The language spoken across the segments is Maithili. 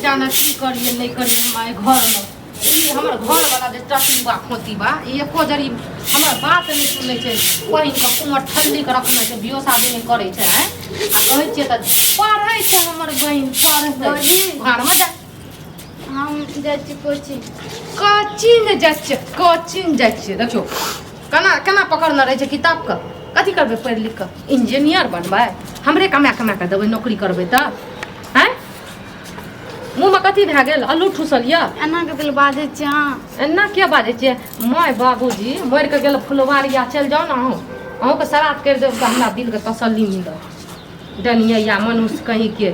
जाने की करिए नहि करिए हम एहि घरमे। ई हमर घरवला जे टटुआ खोतीबा, ई एको जरी हमर बात नहि सुनै छै। बहिन के कुमर ठल्ली के रखने छै, बियो शादी नहि करै छै। आँय, आ कहै छियै तऽ पढ़ै छै हमर बहिन, पढ़ै। भौजी। घरमे जा। हम जाइ छी कोचिंग। कोचिंग जाइ छियै, कोचिंग जाइ छियै। देखियौ केना केना पकड़ने रहै छै किताबके। कथी करबै पढ़ि लिख कऽ? इंजीनियर बनबै? हमरे कमा कमा कऽ देबै नौकरी करबै तऽ? आँय, मुँहमे कथी भए गेल? आलू ठुसल यऽ? एना कथी लए बाजै छियै अहाँ? एना किया बाजै छियै? माय बाबूजी मरि कऽ गेल फुलवारिया, चलि जाउ ने अहूँ। अहूँके श्राद्ध करि देब तऽ हमरा दिलके तसल्ली मिलत। डनिया या मनुष्य कहींके,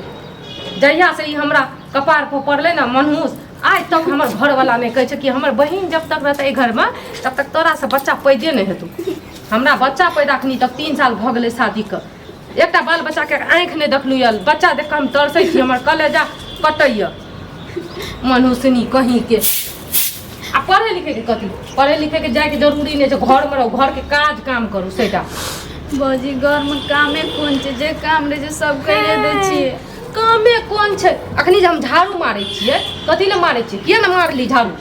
जहियासँ ई हमरा कपार पर पड़लै ने मनहूस, आइ तक हमर घरवला नहि कहै छै कि हमर बहिन जब तक रहतै एहि घरमे तब तक तोरासँ बच्चा पैदे नहि हेतौ। हमरा बच्चा पैदा अखनी तक 3 साल भऽ गेलै शादीके, एकटा बाल बच्चाके आँखि नहि देखलहुँ यऽ। बच्चा देख कऽ हम तरसै छी, हमर कलेजा कटैए। मनुष्यनी कहींके। आ पढ़ै लिखैके कथी? पढ़ै लिखैके जाइके जरूरी नहि छै। घरमे रहू, घरके काज काम करू सेटा। भौजी, घरमे कामे कोन छै? जे काम रहै छै सब करिए दै छियै। कामे कोन छै? अखनी जे हम झाड़ू मारै छियै, कथी लए मारै छियै? किया ने मारली झाड़ू?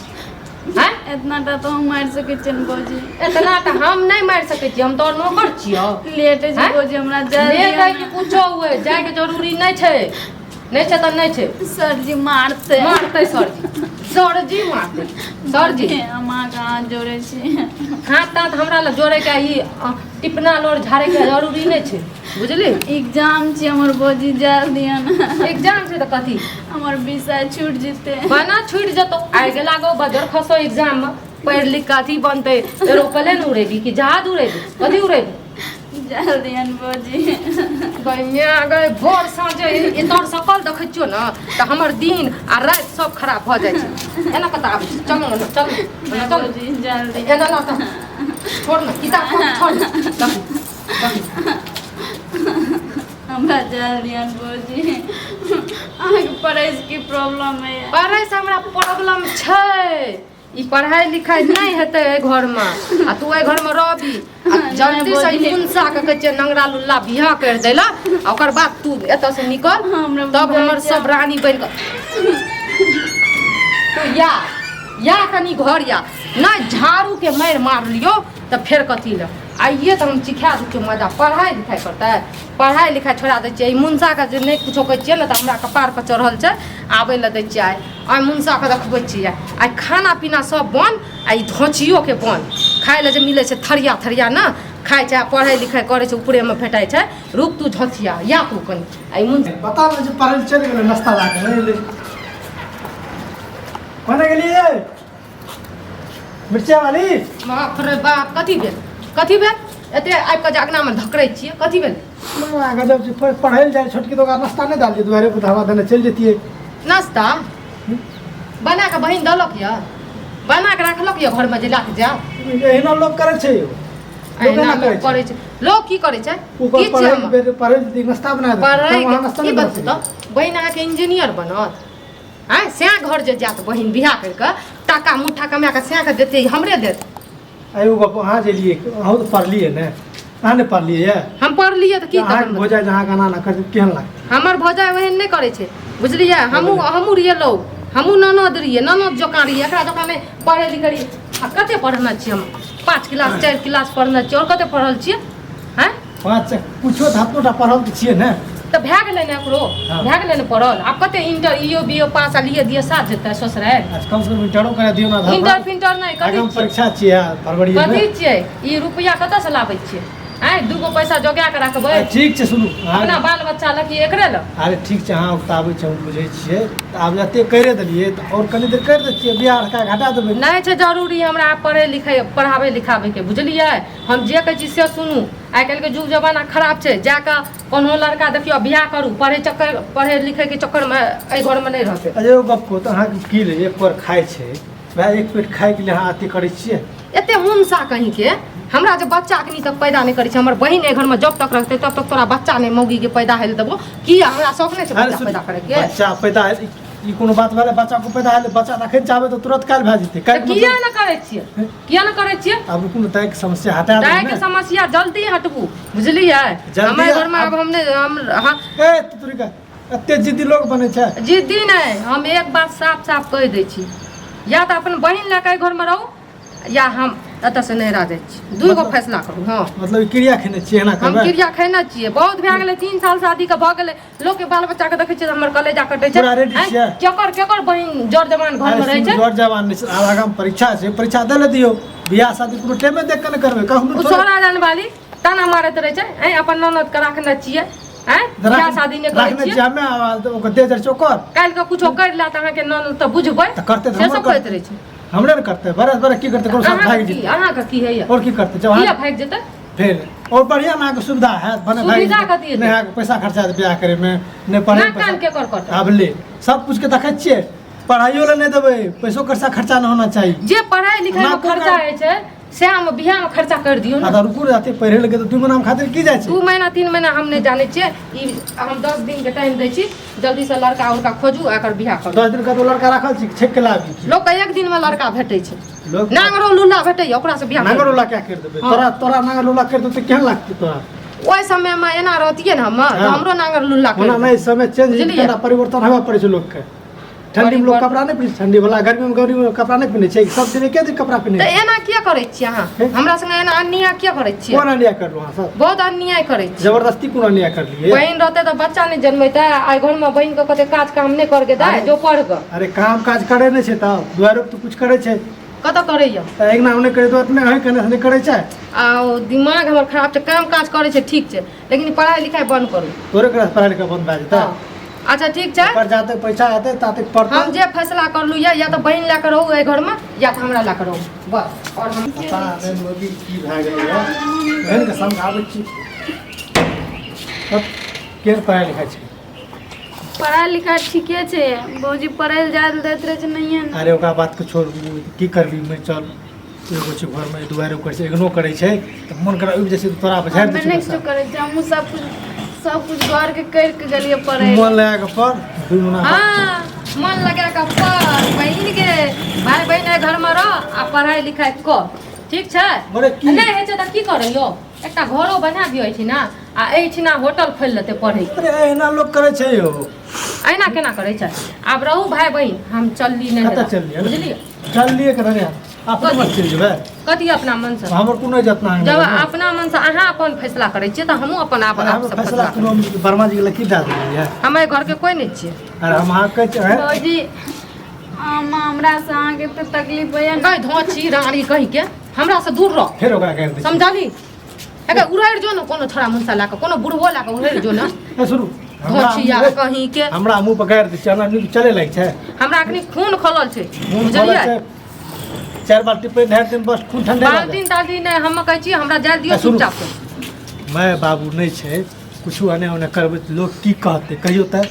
आँय, एतना टा तऽ हम मारि सकै छियै ने भौजी? एतना तऽ हम नहि मारि सकै छियै, हम तोहर नौकर छियौ। लेट होइ छै। आँय? भौजी, हमरा जाय लेट दिअ है कि ने। कुछो हुए, जायके जरूरी नहि छै। नहि छै तऽ नहि छै। सरजी मारतै। मारतै सरजी? सरजी मारतै सरजी? हम अहाँके हाथ जोड़ै छी। हाथ ताथ हमरा लग जोड़ैके ई टिपना लोर झाड़ैके जरूरी नहि छै, बुझली? एग्जाम छै हमर भौजी, जाय दिअ ने। एग्जाम छै तऽ कथी? हमर विषय छूटि जेतै। बना छूटि जेतौ? आगि लागो बजर खसो एग्जाममे। पढ़ि लिख कऽ अथी बनतै, एरोप्लेन उड़ेबी कि जहाज उड़ेबी? कथी उड़ेबी? जाय दिअ ने भौजी। गै गै, भोर साँझ एकर सकल देखै छियौ ने तऽ हमर दिन आ राति सब खराब भऽ जाइ छै। एना कतऽ आबै छै? चलू ने, चलू ने, चलू। भौजी, जाय दिअ। एना ला तऽ छोड़ ने किताब, छोड़ ने। देखू, देखू। हमरा जाय दिअ भौजी। अहाँके पढ़ैसँ की प्रॉब्लम है? पढ़ैसँ हमरा प्रॉब्लम छै। ई पढ़ाइ लिखाइ नहि हेतै एहि घरमे आ तू एहि घरमे रहबी। आ जल्दीसँ ई मुनसाके कहै छियै नंगरा लुल्ला बियाह करि दै लए, आ ओकर बाद तू एतऽसँ निकल। हमरा तब हमर सब रानी बनि कऽ तू या या कनि घर या नहि झाड़ूके मारि मारलियौ तऽ फेर कथी लए आइए तऽ हम सिखा दै छियौ मजा। पढ़ाइ लिखाइ करतै? पढ़ाइ लिखाइ छोड़ा दै छियै। ई मुनसाके जे नहि कुछो कहै छियै ने तऽ हमरा कपारपर चढ़ल छै। आबै लए दै छियै आइ। आइ मुनसाके देखबै छियै आइ। खाना पीना सब बन आ ई धोचियोके बन। खाइ लए जे मिलै छै थरिया थरिया ने खाइ छै आ पढ़ै लिखाइ करै छै ऊपरेमे भेटै छै। रुक तू झोचिया या तू कनि आ ई मुन पता नहि जे पढ़ै लए चलि गेलै, नाश्ता लए कऽ नहि एलै। कोने गेलियै मिर्चा वाली? बाप रे बाप, कथी भेल? कथी भेल? एते आबि कऽ जे अङ्गनामे धकरै छियै, कथी भेल? बड़ा गजब छै। पढ़ै लए जाइ छोटकी तऽ ओकरा नाश्ता नहि डालियै, दुआरे पर हवा देने चलि जैतियै। नाश्ता बना कऽ बहिन देलक यऽ? बना कऽ राखलक यऽ घरमे जे लए कऽ जायब? एहिना लोक करै छै यौ। लोक एहिना एना लोक करै छै। करै छै? लोक की करै छै? ओकर की छियै पढ़ै हम? बेर पढ़ै लए नाश्ता बना देतै। पढ़ै तब अहाँ नाश्ता की नहि बना बतू सकै। तऽ बहिन अहाँके इंजीनियर बनत? आँय, सएह घर जे जायत बहिन बियाह करि कऽ, टाका मुठ्ठा कमा कऽ सएह कऽ देतै, हमरे देत? आइ ओ गप अहाँ जे लिए, अहूँ तऽ पढ़लियै ने? अहाँ नहि पढ़लियै यऽ? हम पढ़लियै तऽ की? अहाँके तखन भौजाइ जे अहाँके एना एना करतै, केहन लागतै? हमर भौजाइ ओहन नहि करै छै, बुझलियै? हमहूँ हमहूँ रहियै लौ, हमहूँ ननद रहियै, ननद जकाँ रहियै, एकरा जकाँ नहि पढ़ै लिखै रहियै। आ कते पढ़ने छियै हम? 5 क्लास 4 क्लास पढ़ने छियै, आओर कते पढ़ल छियै? आँय, 5 कुछो तऽ हाथोटा पढ़ल तऽ छियै ने? तऽ भए गेलै ने ओकरो। हाँ। भए गेलै ने पढ़ल। आब कते इंटर इो बीओ पास आ लिए दिए साथ जेतै ससुरारि। अच्छा, कम से कम इंटरो करा दियौ ने आधा। इंटर फिंटर नहि। कथी आगाँ छियै? परीक्षा छियै फरवरी मे। कथी छियै ई? रुपैआ कतऽसँ लाबै छियै? आँय, 2 गो पैसा जोगा कऽ राखबै? ठीक छै, सुनू अहाँ। अपना बाल बच्चा लए कि एकरे लए? अरे ठीक छै, अहाँ उकताबै छै हम बुझै छियै। तऽ आब जते करिए देलियै तऽ आओर कनि देर करि दै छियै, बियाह के घटा देबै। नहि छै जरूरी हमरा आब पढ़ै लिखै पढ़ाबै लिखाबैके, बुझलियै? हम जे कहै छी से सुनू। आइ काल्हिके युग जमाना खराब छै। जाकऽ कोनो लड़का देखियौ, बियाह करू। पढ़ै चक्कर, पढ़ै लिखैके चक्करमे एहि घरमे नहि रहतै। अरे एगो गप कहू तऽ, अहाँके की लै एक पर खाइ छै भाय? एक पेट खाइके लिए अहाँ अथी करै छियै? एते मुनसा कहींके, हमरा जे बच्चा अखनी तक पैदा नहि करै छै। हमर बहिन एहि घरमे जब तक रहतै तब तक तोरा बच्चा नहि मौगीके पैदा होइ लए देबो। की हमरा शौक नहि छै अरे बच्चा सुन, पैदा करैके? बच्चा पैदा ई कोनो बात भेलै? बच्चा को पैदा हेलै, बच्चा तऽ अखन चाहबै तऽ तुरंत काल्हि भए जेतै। तऽ काल्हि किया नहि करै छियै? किया नहि करै छियै? आब रुकू ने, दाइके समस्या हटा देबै दाइके ने। समस्या जल्दी हटबू, बुझलियै? जल्दी हमर घरमे आब हम नहि हम हाँ। ए तुतुरिका। एते जिद्दी लोग बनै छै? जिद्दी नहि, हम एक बात साफ साफ कहि दै छी, या तऽ अपन बहिन लए कऽ एहि घरमे रहू या हम एतऽसँ नैहरा जाइ छी। दू गो फैसला करू। हँ, मतलब ई क्रिया खेने छियै एना हम करबै? क्रिया खेने छियै। बहुत भए गेलै, 3 साल शादीके भऽ गेलै। लोकके बाल बच्चाके देखै छियै तऽ हमर कलेजा कटै छै। पूरा रेडी आँय, छियै? केकर केकर बहिन जर जवान घरमे रहै छै? जर जवान नहि छै, आब आगाँ परीक्षा छै, परीक्षा दे ले दियौ। बियाह शादी कोनो टाइमे देख कऽ ने करबै कखनो ओ थोड़े। सोहरा जान वाली ताना मारैत रहै छै, आँय अपन ननद के राखने छियै, आँय बियाह शादी नहि करै राखने छियै। छियै हमे, आ ओकर दे जाइ छै ओकर। काल्हि के कुछो करि लेत अहाँके ननद तऽ बुझबै। तऽ करतै तऽ से हमर सब कहैत रहै छै। हमरे ने करतै, बरस बरस की करतै, कोनो साथ अहाँके भागि की जेतै। अहाँके की होइए? आओर की करतै जब किया अहाँ भागि जेतै? फेर और बढ़िया अहाँके सुविधा हैत भने भागि सुविधा जेतै। कथी हेतै? नहि अहाँके पैसा खर्चा हैत बियाह करैमे, नहि पढ़ै नाक कान के कर करतै? आब ले सब कुछ के देखै छियै, पढ़ाइयो लए नहि देबै, पैसो खर्चा खर्चा नहि होना चाही। जे पढ़ाइ लिखाइमे नाको खर्चा कान- होइ छै सएह मे बियाहमे खर्चा करि दियौ आ ने। तऽ रुकू रे, पढ़े लगे तऽ 2 महीना खातिर की जाइ छै? 2 महीना 3 महीना हम नहि जानै छियै। ई हम 10 दिनके टाइम दै छी, जल्दीसँ लड़का उड़का खोजू आ एकर बियाह करू। 10 दिन का तो लड़का राखल छी, छेक के लाबी? लोकके एक दिनमे लड़का भेटै छै। लोक नांगरो लुल्ला भेटैए, ओकरासँ बियाह नांगर करू। उला क्या कर देबै? हाँ। तोरा तोरा नांगर लुला कर देबै तऽ केहन लागतै तोरा? ओहि समयमे एना रहतियै ने हमर तऽ हाँ। हमरो नांगर लुल्ला ओना करि। नहि, समय चेंज बुझलियै? कनिटा परिवर्तन होबऽ पड़ै छै लोकके। ठंडी में लोग परिवर्तन- कपड़ा नहीं पहिनै छै ठंडी वाला, गर्मी में गर्मी में कपड़ा नहीं पहिनै छै, सब दिन एके दिन कपड़ा पहिनै तऽ छै। एना किया करै छियै अहाँ? हे? हमरा संगे एना अन्याय किया करै छियै? कोन अन्याय करलहुँ अहाँ सब? बहुत अन्याय करै छियै। जबरदस्ती कोन अन्याय करलियै? बहिन रहतै तऽ बच्चा नहि जन्मेतै? आइ घरमे बहिनके कते काज काम नहि करके दै अरे- जो पढ़ कऽ। अरे काम काज करे नहि छै तब दुआरो तऽ कुछ करे छै। कतऽ करैया? तऽ अङ्गना नहि करे तऽ अपने अहीं केने नहि करै छै। आ ओ दिमाग हमर खराब छै। काम काज करै छै ठीक छै, लेकिन पढ़ाइ लिखाइ बन्द करू। तोरे क्लास पढ़ाइ लिखाइ बन्द भए जेतै? हँ। अच्छा ठीक छै। पर जाते पैसा हेतै ताते पढ़तै। हम जे फैसला करलू या तऽ बहिन लए कऽ रहू एहि घरमे या तऽ हमरा लए कऽ रहू, बस। आओर हम पता नहि मोदी की भए गेलैए, बहिनके समझाबै छी तब केहन पढ़ाइ लिखाइ छै? पढ़ाइ लिखाइ ठीके छै भौजी, पढ़ै लए जाय लए दैत रहै छै नहिये ने। अरे ओकरा बातके छोड़, की करबी? मैं चल एगो छै घरमे, दुआरे करै छै, इग्नोर करै छै तऽ मोन करा उबि जाइ छै तऽ तोरा पर झाड़ि हमे दै छै नहि पैसा। किछो करै छियै, हमहूँ सब कुछ सब कुछ घरके करि के गेलियै पढ़ै मन लगा कऽ पढ़, 2 महीना बाद। हाँ, मन लगा कऽ पढ़ बहिन के, भाय बहिन एहि घरमे रह आ पढ़ाइ लिखाइ कर, ठीक छै? मरे की नहि होइ छै तऽ की करै यौ, एकटा घरो बना दियौ एहिठिना आ एहिठिना होटल खोलि लेतै पढ़ै। अरे एहिना लोक करै छै यौ। एहिना केना करै छै? आब रहू भाय बहिन, हम चलली नहि। कतऽ चललियै? बुझलियै? चललियै के रहै अपने मन चलि जेबै। कथी अपना मन से? हमर कोनो इज्जत ना। जब अपना मन से अहाँ अपन फैसला करै छियै तऽ हमहूँ अपन आप अरे आप हमर से फैसला फैसला कोनो वर्मा जी के लकीर दए देलियै। हम एहि घरके कोइ नहि छियै। अरे हम अहाँ कहै छियै भौजी, हम हमरा से अहाँके एते तकलीफ होइए ने। कहि धोची रानी कहि के हमरा से दूर रह। फेर ओकरा गारि दै छियै। समझली? एकर उड़ैड़ जो ने कोनो छोड़ा मुनसा लए कऽ, कोनो बुढ़बो लए कऽ उड़ैड़ जो ने। ए सुनू, हमरा धोचिया मुँह- कहीं के हमरा मुँह पर गारि दै छियै, हमरा नीक चले लागि छै। हमरा अखनी खून खलल छै। मुँह बुझलियै? खोलै छै, 4 बाल्टी पानि ढारि देम, बस खून ठंडा भए बाल्टीन ताल्टीन नहि, हम कहै छी हमरा जाय दियौ। ए, सुनू। चुपचाप से। जायत। माय बाबू नहि छै, किछु एने ओने करबै तऽ लोक की कहतै? कहियौ तऽ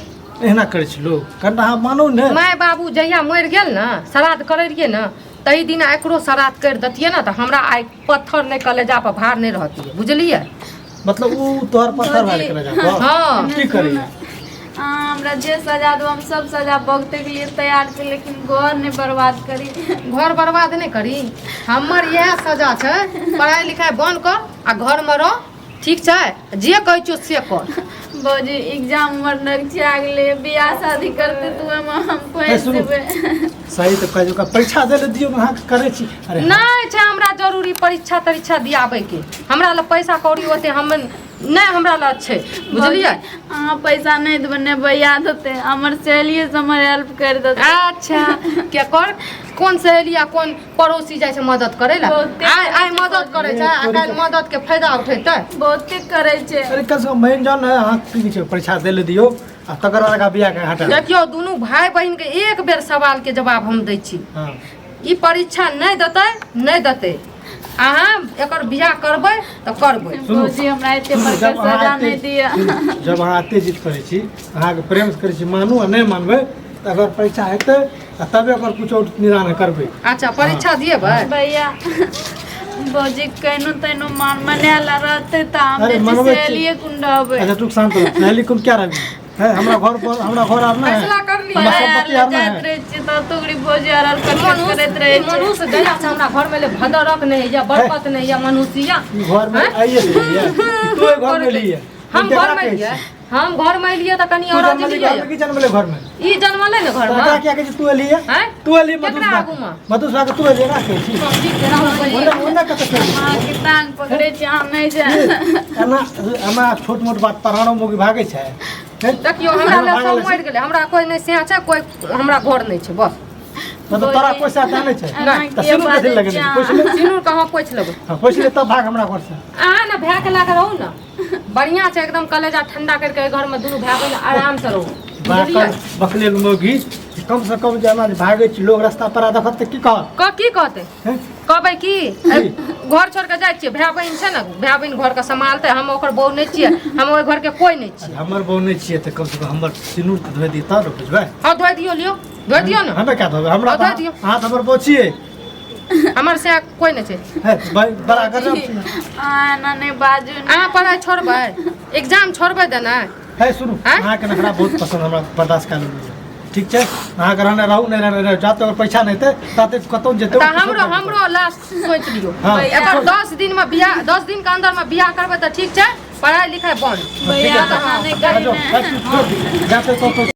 एहिना करै छै लोक? कनिटा अहाँ मानू ने। माय बाबू जहिया मरि गेल ने, श्राद्ध करै रहियै ने, ताहि दिन एकरो श्राद्ध करि दैतियै ने तऽ हमरा आइ पत्थर नहि कलेजा पर भार नहि रहतियै, बुझलियै? मतलब उ तोहर पत्थर भए गेलै जा। हाँ। की करैया? अहाँ हमरा जे सजा दू, हम सब सजा भुगतैके लिए तैयार छी, लेकिन घर नहि बर्बाद करी। घर बर्बाद नहि करी, हमर इएह सजा छै। पढ़ाइ लिखाइ बन्द कर आ घरमे रह, ठीक छै? जे कहै छियौ से कर। भौजी, एग्जाम हमर नगचिया गेलै, बियाह शादी करते तऽ ओहिमे हम ए, फँसि सुनू। जेबै। सही तऽ कहै छै, ओकरा परीक्षा दै लए दियौ ने, अहाँ करै छी। अरे नहि छै हमरा जरूरी परीक्षा तरीक्षा दियाबैके। हमरा लग पैसा कौड़ी ओते हम नहि, हमरा लग छै, बुझलियै? अहाँ पैसा नहि देबै ने भैया देतै, हमर सहेलिए से हमर हेल्प करि देतै। अच्छा, केकर कोन सहेली आ कोन पड़ोसी जाइ छै मदद करै लए? बहुते। आइ आइ मदद करै छै आ काल्हि मदद के फायदा उठेतै। बहुते करै छै। अरे कम से कम बहिन जान ने, अहाँ की छै, परीक्षा दै लए दियौ आ तकर बाद एकरा बियाह के हटा। देखियौ, दुनू भाय बहिन के एक बेर सवाल के जवाब हम दै छी। हाँ। ई परीक्षा नहि देतै, नहि देतै, अहाँ एकर बियाह करबै तऽ करबै। सुनू। भौजी, हमरा एते सुनू, बड़का जब अहाँ सजा नहि एते दिअ। सुनू, जब अहाँ एते जिद करै छी, अहाँके प्रेमसँ करै छी, मानू आ नहि मानबै तऽ अगर परीक्षा हेतै आ तबे ओकर किछु आओर निदान करबै। अच्छा, परीक्षा दिएबै? भैया, भौजी केहनो तेहनो मान मनायल रहतै तऽ हम अरे, जे छै मनबै छी। सहेलिए कुन रहबै। अच्छा तू शांत रह, सहेली कुन क्या रहबी है? हमरा घर पर, हमरा घर आर ना है। फैसला कर लिअ। हमरा पढ़ाइ संपत्ति आर आर ना जाइत है। रहै छियै तऽ तोगरी भौजी आर आर कटकट मनुष्य करैत रहै छै। मनुष्य जहिया से हमरा घर में ले भदरक नहीं या बरकत नहीं या मनुष्य ई घर में आइए से लिए, तू एहि घर में लिए। हम घर में लिए, हम घर में एलियै तऽ कनि तू और जन्मली घर में की जन्मले घर में? ई जन्मलै ने घर तऽ में। एकरा किया कहै छी तू एलियै? आँय? तू एलियै केकरा मधुसरा आगूमे? मधुसरा के तू एलियै ना कहै छी। ठीक छै, राहु बहिन। ओन्ने ओन्ने कतऽ चलि गेली? अहाँके टांग पकड़ै छी, अहाँ नहि जाय। एना एना छोट मोट बात परानो मोगी भागै छै। हैं? देखियौ, हमरा लग भागल सब छै। मरि गेलै, हमरा कोइ नहि सेहा छै, कोइ हमरा घर नहि छै, बस। मतलब तोरा कोइ साथ नहि छै? एना तऽ किया सिनूर कथी बाजै लगेने छी छी? अहाँ? पोछि ले। सिनूर कहाँ पोछि लेबै? हँ, पोछि ले तब भाग हमरा घरसँ। अहाँ ने भायके लए कऽ रहू ने, बढ़िआँ छै एकदम। कलेजा ठंडा करिके एहि घरमे दुनू भाय बहिन आरामसँ रहू, बुझलियै? बाकल बकलेल मोगी, कम से कम जे एना जे भागै छी, लोग रास्ता पर देखत तऽ की कहत? क की कहतै? हैं? कहबै की घर छोड़ के जाइ छियै, भाय बहिन छै ने, भाय बहिन घरके सम्हालतै। हम ओकर बहू नहि छियै, हम ओहि घरके कोइ नहि छियै। हमर बहू नहि छियै तऽ कम से कम हमर सिनूर तऽ धोइ दिअ तब ने बुझबै। हँ, धोइ दियौ, लियौ, धोइ दियौ ने। हमे क्या धोबै? हमरा हँ, धोइ तऽ दियौ। अहाँ तऽ हमर बहू छियै। हमर से कोइ नहि छै। है, भाई बड़ा गजब छी। अहाँ एना नहि बाजू ने। अहाँ पढ़ाइ छोड़बै, एग्जाम छोड़बै देना? है सुनू। आँय? अहाँके नखरा बहुत पसंद हमरा, बर्दाश्त कर लेलियै। ठीक छै, अहाँके रहने रहू, नहि रहने रहू। जाते अगर पैसा नहि हेतै ताते कतहु जेतै। तऽ हमरो हमरो लास्ट सोचि लियौ। हँ। एकर 10 दिन में बियाह, 10 दिन के अंदर में बियाह करबै तऽ ठीक छै, पढ़ाइ लिखाइ बंद। भैया, एना नहि करी ने। जाते तो